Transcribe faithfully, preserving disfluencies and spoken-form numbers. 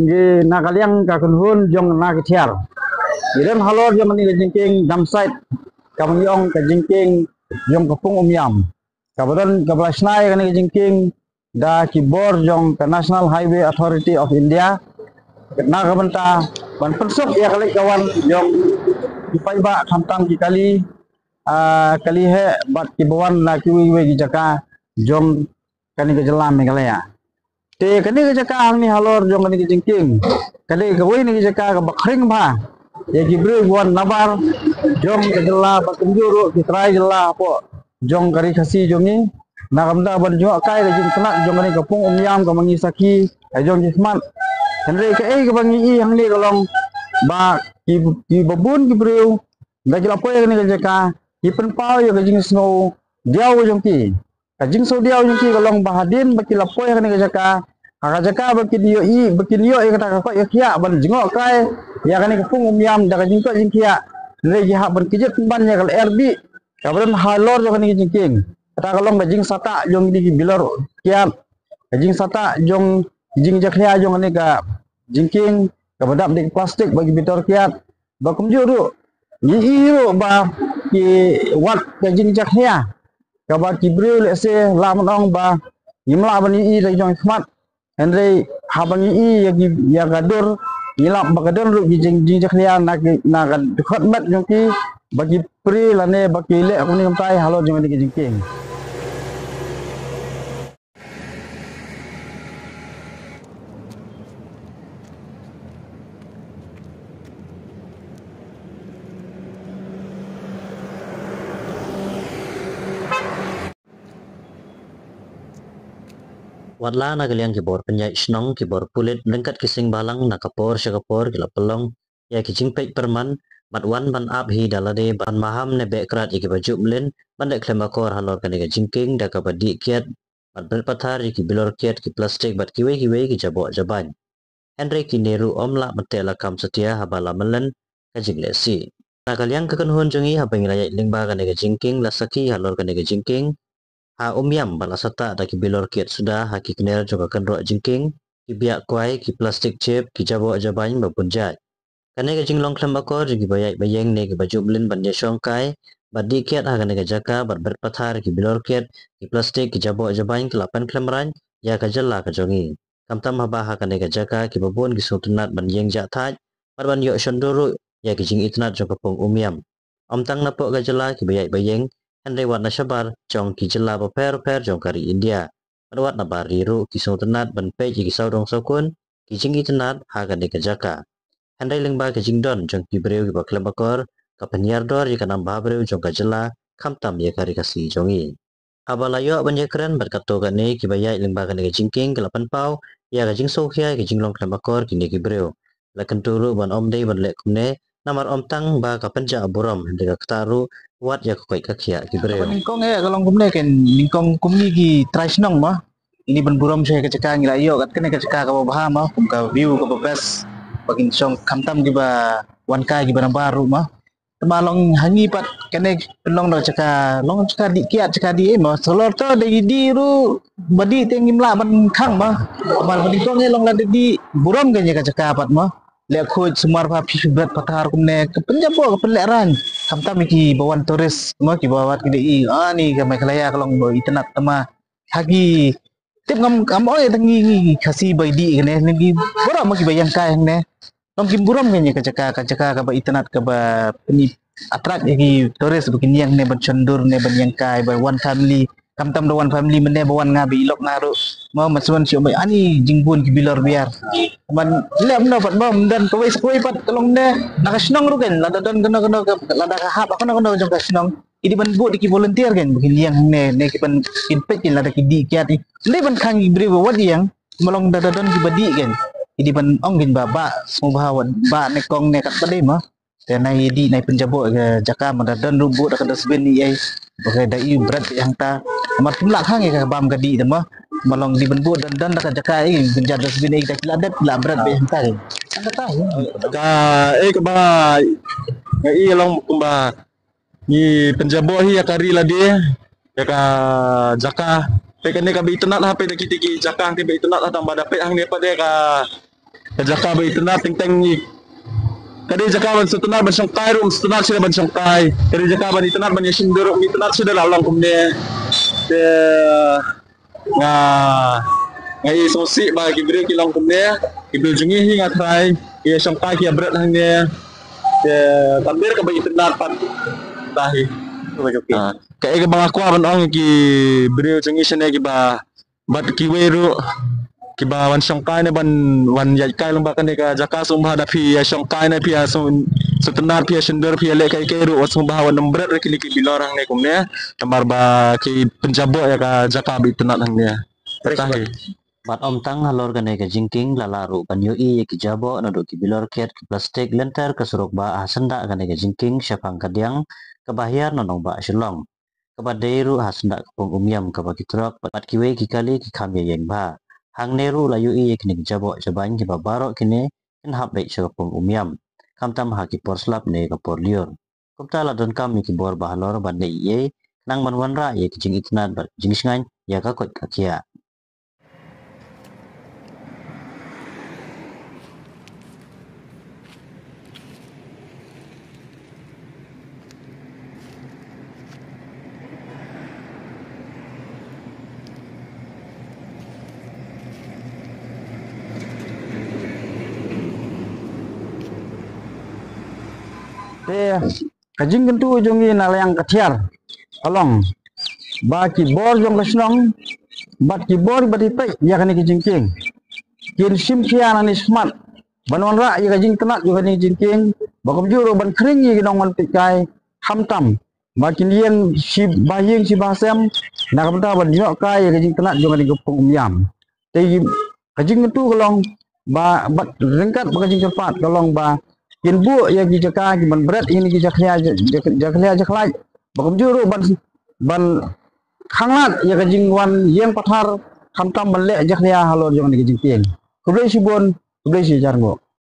Ngi na ka liang ka kynhun jong na ki thiar. Ngi don halor jong kane ka jingkieng dump site, kaba ngi ong ka jingkieng jong ka pung Umiam. Kaba don kaba la shna ïa kane ka jingkieng da ki bor jong ka National Highway Authority of India. Na ka bynta ban pynsuk ïa ka leit ka wan jong ki paidbah, khamtam ki kali, ah, kali heh bad kiba wan na kiwei kiwei ki jaka jong kane ka jylla Meghalaya. Te kane ka jaka hangne halor jong kane ka jingkieng ka dei kawei na ki jaka kaba khring bha ïa ki briew ba wan nabar jong ka jylla bad kumjuh ruh ki trai jylla hapoh jong ka ri Khasi jong ngi. Na ka bynta ban jngohkai ka jingitynnad jong kane ka pung Umiam kaba ngi sakhi ka jong ki khmat. Hynrei kaei kaba ngi i hangne ka long ba ki, kiba bun ki briew da ki la poi ha kane ka jaka ki pynpaw ïa ka jingsngewdiaw jong ki. Ka jingsngewdiaw jong ki ka long ba hadien ba ki la poi ha kane ka jaka, ha ka jaka ba kin ïohi, ba kin ïoh ïa kata ka koit ka khiah ban jngohkai ïa kane ka pung Umiam da ka jingkoit jingkhiah, hynrei ki hap ban kjit pynban ïa ka lyer bih kaba don halor jong kane ka jingkieng. Kata ka long ka jingsatah jong kine ki bilor kiad, ka jingsatah jong ki jingjakhlia jong kane ka jingkieng kaba dap da ki plastik bad ki bilor kiad. Ba kumjuh ruh ngi i ruh ba ki wat ka jingjakhlia kaba ki briew lehse lah ban ong ba ngim lah ban ïohi da ki jong ki khmat. Hynrei haba ngi i ïa ki, ïa ka dur, ngi lap ba ka don ruh ki jing, jingjakhlia na ki, na ka dkhot met jong ki ba ki prie lane ba ki leh kumne kumtai halor jong kane ka jingkieng. Watla na ka liang ki bor pynïaid shnong, ki bor pulit, ryngkat ki seng bhalang, na ka por sha ka por ki la pynlong ïa ki jingpeit pyrman, bad wan ban ap hi da lade ban maham ne beh krad ïa kiba ju mlien ban leh khlem akor halor kane ka jingkieng da kaba dih kiad bad bret pathar ïa ki bilor kiad, ki plastik bad kiwei kiwei ki jaboh jabain. Hynrei kine ruh ym lah ban teh lakam satia haba la mlien ka jinglehsih. Na ka liang ka kynhun jong ngi, haba ngi la ïaid lyngba kane ka jingkieng, la sakhi halor kane ka jingkieng ha Umiam ba la satah da ki bilor kiad suda ha ki kner jong ka kynroh jingkieng, ki biak kwai, ki plastik chip, ki jaboh jabain ba bun jait. Kane ka jinglong khlem akor jong kiba ïaid ba ïeng ne kiba ju mlien ban ïashongkai bad dih kiad ha kane ka jaka bad bret pathar ki bilor kiad, ki plastik, ki jaboh jabain ka la pynkhlem rain ïa ka jylla ka jong ngi. Khamtam haba ha kane ka jaka kiba bun ki sngewtynnad ban ïeng jah thait bad ban ïoh shon dur ruh ïa ki jingitynnad jong ka pung Umiam. Ym tang napoh ka jylla kiba ïaid ba ïeng, hynrei wat na shabar jong ki jylla bapher bapher jong ka ri India. Bad wat na bar ri ruh ki sngewtynnad ban peit ïa ki sawdong sawkun, ki jingitynnad ha kane ka jaka. Hynrei lyngba ka jingdon jong ki briew kiba khlem akor, ka pynhiar dor ïa ka nam bhabriew jong ka jylla, khamtam ïa ka ri Khasi jong ngi. Haba la ïoh ban ïakren bad katto katne kiba ïaid lyngba kane ka jingkieng, ki la pynpaw ïa ka jingsngewkhia ïa ka jinglong khlem akor kine ki briew. La kyntu ruh ban ym dei ban leh kumne, namar ym tang ba ka pynjah burom, hynrei ka ktah ruh wat ïa ka koit ka khiah ki briew. Kaba nyngkong eh ka long kumne, ka nyngkong kum ngi ki trai shnong mo, ngi dei ban burom sha ka jaka ngi la ïoh, kat kane ka jaka kaba bha mo, kum ka view kaba best ba kin shong, khamtam kiba wan kai kiba nabar ruh mo. Te ma long ha ngi pat kane pynlong da jaka, long jaka dih kiad, jaka dih eh mo. Salor to da i dih ruh ba dih te ngim lah ban khang mo. Te ma long dih tong eh long lada dih burom kane ka jaka pat mo. Leh khuid sumar bha, phi bret pathar kumne, ka pynjaboh, ka pynlehrain. Khamtam ïa kiba wan tourist mo, kiba wad ki dei i, ani ka Meghalaya ka long ba itynnad. Te ma ha ki tip ngam, ngam oi tang ngi, ngi Khasi ba i dih kane, ngi baroh ma kiba ïeng kai hangne. Long kim burom kane ka jaka, ka jaka kaba itynnad, kaba pyni attract ïa ki tourist ba kin ïeng ne ban shon dur ne ban ïeng kai, ba one family, khamtam da one family mynne, ba wan nga ba i lok nga ruh. Mo, man shuwa shuh ba ani jingbun ki bilor biar. Man leh kumno pat mo, ym don kawei sa kawei pat ka long ne na ka shnong ruh kan, lada don kano kano ka, lada ka hap kano kano jong ka shnong, i dei ban bud da ki volunteer kan, ba kin ïeng hangne, ne ki ban kin peit kan lada ki dih kiad. I dei ban khang ki briew ba wat ïeng, ma long da da don kiba dih kan, i dei ban ong kan ba, ba sngewbha wat ba ne kong ne katba dei mo. Te nai dih, nai pynjaboh ka jaka, ma da don ruh bud da ka dustbin i ei, ba ka da i bret beit hangta. Namar kim lah khang ïa ka bam ka dih te mo. Ma long dei ban bud, don don da ka jaka i pynjah dustbin i, da ki la dep, ki la bret beit hangta kan. Hangta kan. Ka ei kaba nga i long kumba ngi pynjaboh hi ïa ka ri lade, ïa ka jaka. Peit kane kaba itynnad ha, peit da kiti ki jaka hangne ba itynnad ha, tang ba da peit hangne pat ïa ka, Ka jaka ba itynnad teng teng i. Ka dei jaka ban sngewtynnad ban shongkai ruh, sngewtynnad shuh ban shongkai. Ka dei jaka ban itynnad ban ïashim dur ruh, itynnad shuh la long kumne. Te nga, nga i sngewsih ba ki briew ki long kumne, ki briew jong ngi hi nga trai, ki ïashongkai ki ïabret hangne. Te ka ber kaba itynnad pat ta hi. Ka jong ki. Ah, kaei kaba nga kwah ban ong ki briew jong ngi shane kiba bad kiwei ruh kiba wan shongkai ne ban wan ïaid kai lyngba kane ka jaka sngewbha da phi ïa shongkai ne phi ïa sngewtynnad phi ïa shim dur phi ïa leh kai kai ruh wat sngewbha wan ym bret ruh kine ki bilor hangne kumne. Namar ba ki pynjaboh ïa ka jaka ba itynnad hangne. Bad ym tang halor kane ka jingkieng la lah ruh ban ïohi ïa ki jaboh naduh ki bilor khet ki plastik lynter ka surok ba ha syndah kane ka jingkieng shaphang ka diang kaba hiar na nongbah Shillong. Kaba dei ruh ha syndah ka pung Umiam kaba ki trok bad kiwei ki kali ki kham ïa ïeng bha. Hangne ruh la ïohi ïa kine ki jaboh jabain kiba baroh kine kin hap beit sha ka pung Umiam, khamtam ha ki por slap ne ka por lyiur. Kumta la donkam ïa ki bor ba halor ban leh ei ei khnang ban wanrah ïa ki jingitynnad bad jingshngaiñ ïa ka koit ka khiah. Te ka jingkyntu jong ngi na liang ka thiar ka long ba ki bor jong ka shnong bad ki bor ba dei peit ïa kane ka jingkieng kin shim khia nangne shakhmat ban wanrah ïa ka jingtynnad jong kane ka jingkieng ba kumjuh ruh ban khring ïa ki nongwan peit kai khamtam ba kin ïeng shi ba ïeng shi ba sem na ka bynta ban ïoh kai ïa ka jingtynnad jong kane ka pung Umiam. Te ka jingkyntu ka long ba bad ryngkat ba ka jingkyrpad ka long ba kin buh ïa ki jaka ki ban bret ïa ki jakhlia jakhlia jakhlait ba kumjuh ruh ban ban khanglad ïa ka jingwan ïeng pathar khamtam ban leh jakhlia halor jong kane ka jingkieng. Khublei shibun, khublei shi hajar nguh.